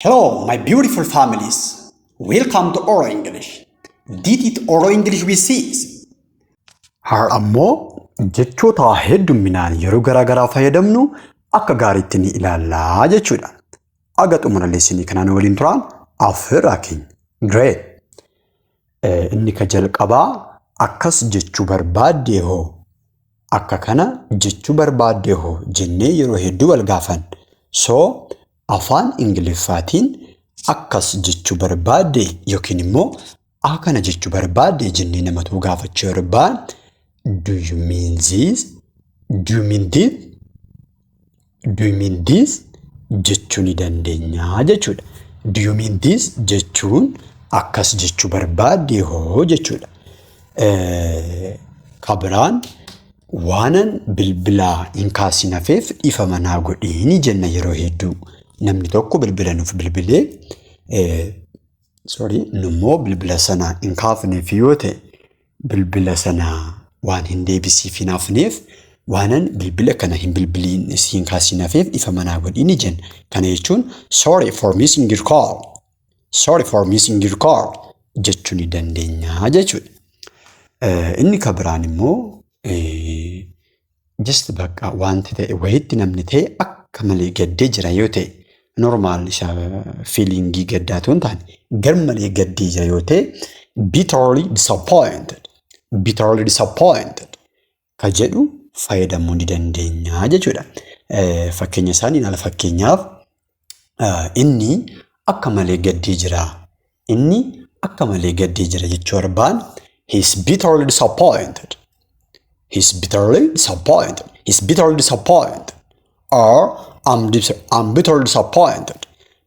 Hello, my beautiful families. Welcome to Oro English. This is Oro English with Sis. Har'a ammoo jechoota hedduminaan yeroo garaa garaa fayyadamnu akka gaariitti ni ilaallaa jechuudha. Aga xumura lessonii kanaan waliin turaan affeerraa keenya. Great. Inni ka jalqabaa akkas jechuu barbaaddee hoo? Akka kana jechuu barbaaddee hoo? Jennee yeroo hedduu wal gaafan. So afaan Ingiliffaatiin akkas jechuu barbaadde yookiin immoo akka kana jechuu barbaadde jennee nama tokko gaafachuu barbaanne, "Do you mean this? Do you mean this? Do you mean this?" jechuu ni dandeenya jechuudha. "Do you mean this?" jechuun akkas jechuu barbaadde hoo jechuudha. Ka biraan waanan bilbilaa hin kaasin hafeef dhiifama naa godhii jenna yeroo hedduu. Namni tokko bilbila nuuf bilbilee, sorry, nummoo bilbila sana hin kaafneef yoo ta'e, bilbila sana waan hin deebisiif hin hafneef, waanan bilbila kana hin bilbiliin hin kaasin hafeef dhiifama naa godhii ni jenna. Kana jechuun "Sorry for missing your call. Sorry for missing your call" jechuu ni dandeenya jechuudha. Inni ka biraan immoo just bakka wanti ta'e wayitti namni ta'e akka malee gaddee jira yoo ta'e, normal isa feelingii gaddaa otoo hin taane gar malee gaddee jira yoo ta'e, "bitterly disappointed, bitterly disappointed" ka jedhu fayyadamuu ni dandeenya jechuudha. Fakkeenya isaanii ilaala. Fakkeenyaaf, inni akka malee gaddee jira. Inni akka malee gaddee jira jechuu barbaan, "He's bitterly disappointed. He's bitterly disappointed. He's bitterly disappointed." Or "I'm bitterly disappointed."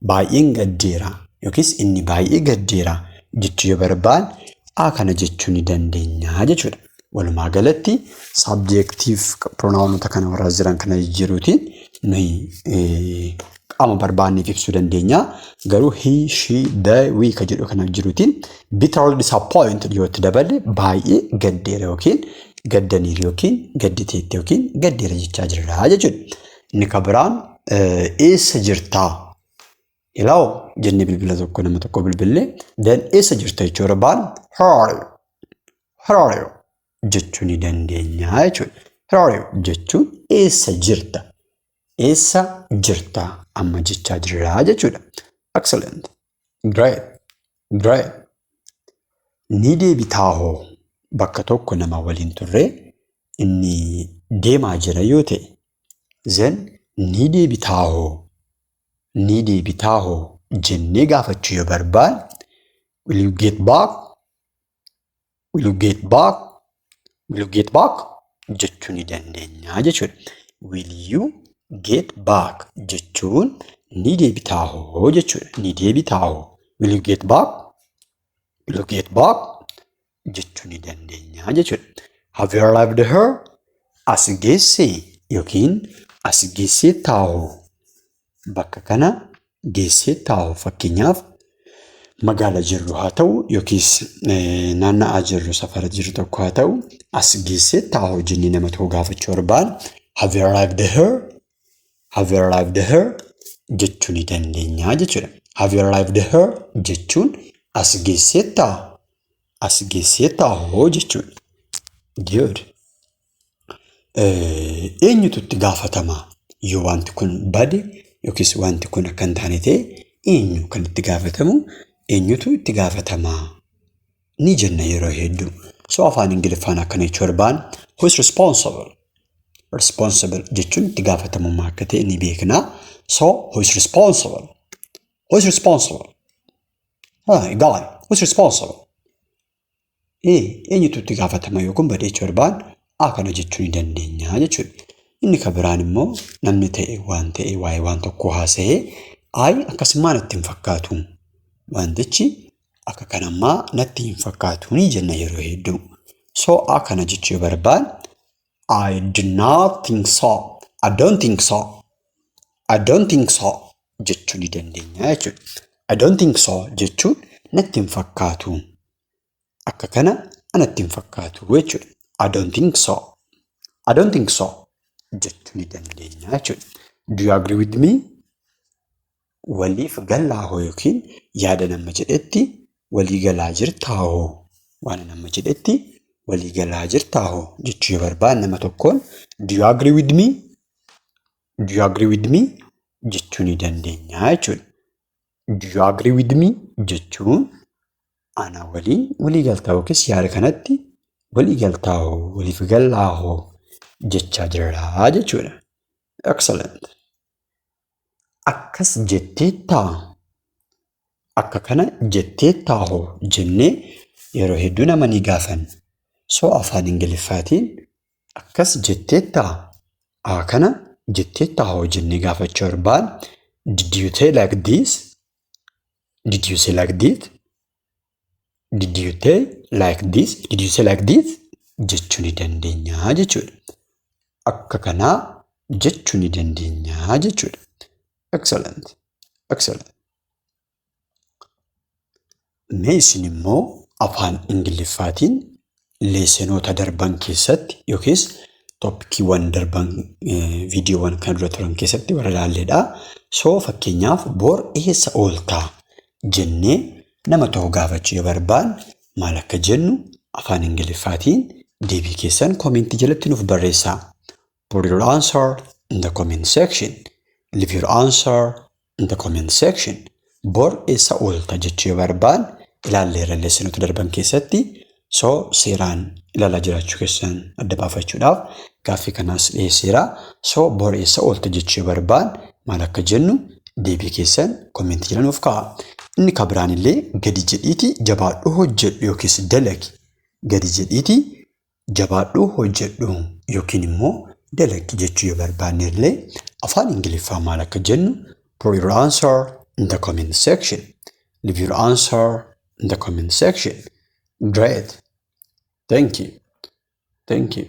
Baay'een gaddeera yookiis inni baay'ee gaddeera jechuu yoo barbaanne, a kana jechuu ni dandeenya jechuudha. Walumaa galatti subjectiif pronounota kana warra jiran kana jijjiiruutiin nuyi qaama barbaanneef ibsuu dandeenya. Garuu he, she, they, we ka jedhu kana jiruutiin "bitterly disappointed" yoo itti daballe, baay'ee gaddeera yookiin gaddaniiru yookiin gadditeetti yookiin gaddeera jechaa jirra jechuudha. Inni kan biraan eessa jirtaa? "Hello" jennee bilbila tokko nama tokko bilbillee, then eessa jirta jechuu barbaanne, "How are you? How are you?" jechuu ni dandeenya jechuudha. "How are you?" jechuun eessa jirta? Eessa jirta amma jechaa jirra jechuudha. Excellent. Great. Great. Ni deebitaa hoo? Bakka tokko nama waliin turre, inni deemaa jira yoo ta'e, then ni deebitaa hoo? Ni deebitaa hoo jennee gaafachuu yoo barbaanne, "Will you get back? Will you get back? Will you get back?" jechuu ni dandeenya jechuudha. "Will you get back?" jechuun ni deebitaa hoo jechuudha. Ni deebitaa hoo? "Will you get back? Will you get back?" jechuu ni dandeenya jechuudha. "Have you arrived here?" As geessee yookiin as geessee taa'oo? Bakka kana geessee taa'oo? Fakkeenyaaf, magaala jirru haa ta'u yookiis naanna'aa jirru, safara jirru tokko haa ta'u, as geessee taa'oo jennee nama tokko gaafachuu barbaanne, "Have you arrived here? Have you arrived here?" jechuu ni dandeenya jechuudha. "Have you arrived here?" jechuun as geesseettaa? As geesseettaa hoo jechuudha. Good. Eenyutu itti gaafatama? Yoo wanti kun bade yookiis wanti kun akka hin taane ta'e, eenyu kan itti gaafatamu? Eenyutu itti gaafatamaa? Ni jenna yeroo hedduu. So afaan Ingiliffaan akkana jechuu barbaanne, "Who is responsible?" "Responsible" jechuun itti gaafatamummaa akka ta'e ni beekna. So "Who is responsible? Who is responsible? Ah, guy, who is responsible?" Eenyutu itti gaafatama yoo kun bade jechuu barbaanne, a kana jechuu ni dandeenya jechuudha. Inni kan biraan immoo namni ta'e waan ta'e waa'ee waan tokkoo haasa'ee, ayi akkasumaan natti hin fakkaatu. Wantichi akka kanammaa natti hin fakkaatu ni jenna yeroo hedduu. So a kana jechuu yoo barbaanne, "I do not think so. I don't think so. I don't think so" jechuu ni dandeenya jechuudha. "I don't think so" jechuun natti hin fakkaatu. Akka kana anatti hin fakkaatu jechuudha. "I don't think so. I don't think so" jechuu ni dandeenya jechuudha. Do you agree with me? Waliif gallaa hoo yookiin yaada nama jedhetti walii galaa jirtaa hoo? Waan nama jedhetti walii galaa jirtaa hoo jechuu yoo barbaanne nama tokkoon, "Do you agree with me? Do you agree with me?" jechuu ni dandeenya jechuudha. "Do you agree with me?" jechuun ana waliin walii galtaa yookiis yaada kanatti walii galtaa hoo, waliif gallaa hoo jechaa jirra jechuudha. Excellent. Akkas jetteettaa? Akka kana jetteettaa hoo jennee yeroo hedduu nama ni gaafanna. So afaan Ingiliffaatiin akkas jetteettaa? Haa kana jetteettaa hoo jennee gaafachuu barbaanne, "Did you say like this? Did you say like this? Did you say like this? Did you say like this?" jechuu ni dandeenya jechuudha. Akka kanaa jechuu ni dandeenya jechuudha. Excellent. Excellent. Mee isin immoo afaan Ingiliffaatiin lessonoota darban keessatti yookiis topiciiwwan darban, viidiyoowwan kana dura turan keessatti warra ilaalledha. So fakkeenyaaf bor eessa ooltaa jennee nama tokko gaafachuu yoo barbaanne maal akka jennu afaan Ingiliffaatiin deebii keessan commentii jalatti nuuf barreessaa. Put your answer in the comment section. Leave your answer in the comment section. Bor eessa oolta jechuu yoo barbaanne ilaalleerra lessonoota darban keessatti. So seeraan ilaalaa jiraachuu keessan adda baafachuudhaaf gaaffii kanaas dhiyeesseera. So bor eessa oolta jechuu yoo barbaanne maal akka jennu deebii keessan commentii jala nuuf kaa'a. Inni kan biraan illee gadi jedhiitii jabaadhuu hojjedhu yookiis dalagi. Gadi jedhiitii jabaadhuu hojjedhu yookiin immoo dalagi jechuu yoo barbaanne illee afaan Ingiliffaa maal akka jennu put your answer in the comment section. Leave your answer in the comment section. Great. Thank you. Thank you.